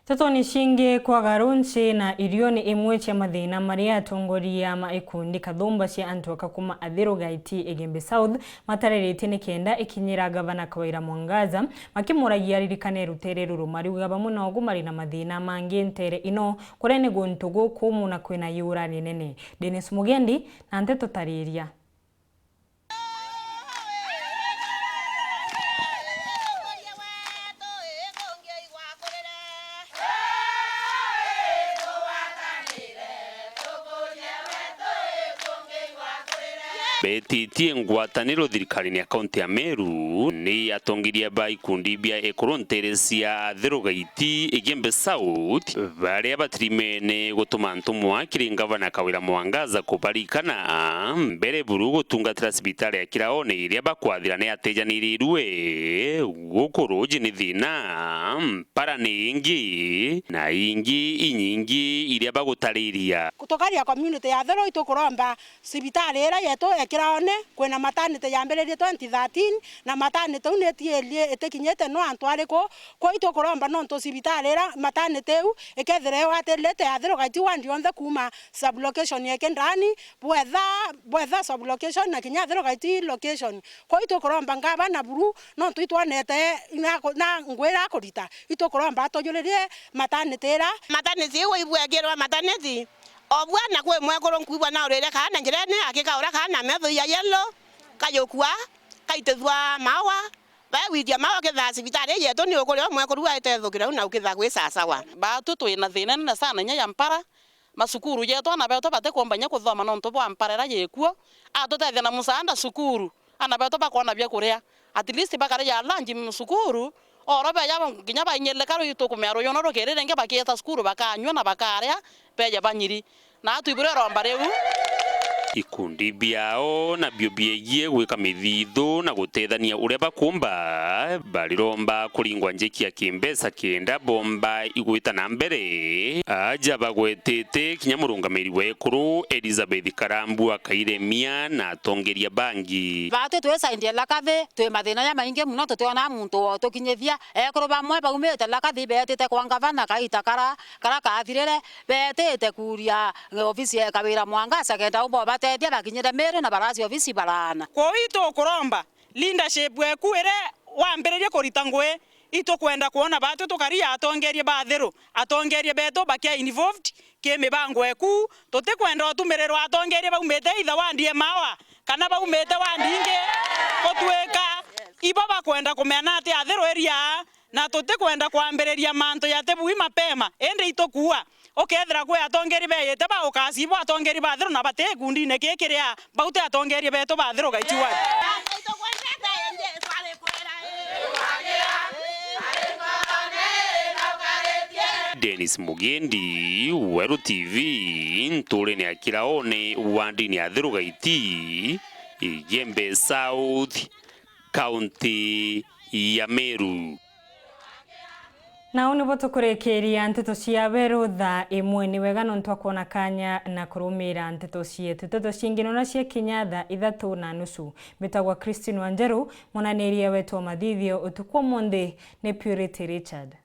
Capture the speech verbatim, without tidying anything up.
Ntetoni cingi, kwaga runchi na irio ni imwe cia mathina maria atongoria ma ikundi kathumba cia antu aka kuma Athiru Gaiti, Igembe South, matariritie ni kenda ikinyira Gavana Kawira Mwangaza, makimuragia aririkane rutere ruru. Mariuga bamwe nogu mari na mathina mangi ntere ino, kuria ni guntu gukumu na kwina iura rinene. Dennis Mugendi na nteto tariria. Betitie ngwataniro thirikarine ya kaunti ya Meru ni atongeria ba ikundi bia ekuru ntere cia Athiru Gaiti, Igembe South, baria batirimene gutuma ntumwa kiri Ngavana Kawira Mwangaza kubarikana mbere buru gutungatira cibitari ya Kiraone iria bakwathira ni atejanirirue guku ruuji ni thina, mpara ni ingi, na ingi inyingi iria bagutariria. Tukaria community ya Athiru itukuromba cibitari iria yetu ya Kiraone, kwina maternity yambiririe twenty thirteen, na maternity iu ni itiirie itikinyite no antu ariku. Kwou itukuromba nontu cibitari iria maternity iu ikethira igwatirite Athiru Gaiti ward yonthe kuuma sub-location ya Kindani, bwetha, bwetha sub-location na kinya Athiru Gaiti location. Kwou itukuromba ngavana buru nontu itwonete na, na ngwira akurita, itukuromba atujuririe maternity iria. Maternity iu ibwekirwa maternity. O bwana kwi mwekuru nkwigua na urire kaana njirene, akikaura kaana metho ya yellow, kayukua, kaitithua mawa, baewithia mawa, kithaa cibitari yetu ni ukuria umwekuru aitethukira u na ukitha gwi sasawa. Baatu twina thina nene sana inya ya mpara, macukuru yetu ana betu batikumba inya kuthoma nontu bwa mpara iria yikuo, atutethia na musaanda cukuru. Ana betu bakoona bia kuria, at least bakaria lunch cukuru, oro beja bo-, kinya bainyirire karu itukumea ruyuno rukiri ringi bakieta cukuru bakanyua na bakaria, beje banyiri. Na atwibure romba riu. Ikundi biao nabio biegie gwika mithithu na gutethania uria bakumba, bariromba kuringwa njiki ya kimbeca kenda bomba igwita na mbere. Aja bagwetete kinya murungamiri wa ekuru Elizabeth Karambua Kairemia na atongeria bangi. Baatu twi side ya Lakathi, twi mathina jamaingi mono, tutiona muntu wa utukinyithia. Ekuru bamwe baumite Lakathi beetite kwa ngavana kaita kara, kara kathirire, beetite kuuria obisi ya Kawira Mwangaza kenda umba ubatethia bakinyire Meru na baracia obisi baraana. Kwou itukuromba leadership eku iria wambiririe kurita ngui, itukwenda kwona baatu tukari atongeria ba Athiru, atongeria betu bakia involved ki mibango eku. Tutikwenda utumirirwa atongeria baumite either ward ya Mawa kana baumite ward ingi, gutwika ibo bakwenda kumea na ati Athiru area, na tutikwenda kwambiriria mantu jatibui mapema, indi itukuua. Ukethira kwi atongeria beeyite ba ukasi, ibo atongeria ba Athiru na bati gikundine kii kiria, bau ti atongeria betu ba Athiru Gaiti ward. Dennis Mugendi, Weru T V, nturene ya Kiraone, wandini ya Athiru Gaiti, Igembe South, kaunti ya Meru. Na uu nibo tukurikiiria nteto cia Weru thaa imwe. Ni wega nontu akwona kanya na kurumira nteto cietu. Nteto cingi nona cia kinya thaa ithatu na nusu. Mbitagwa Christine Wanjeru, munaniria wetu wa mathithio utuku umunthi ni Purity Richard.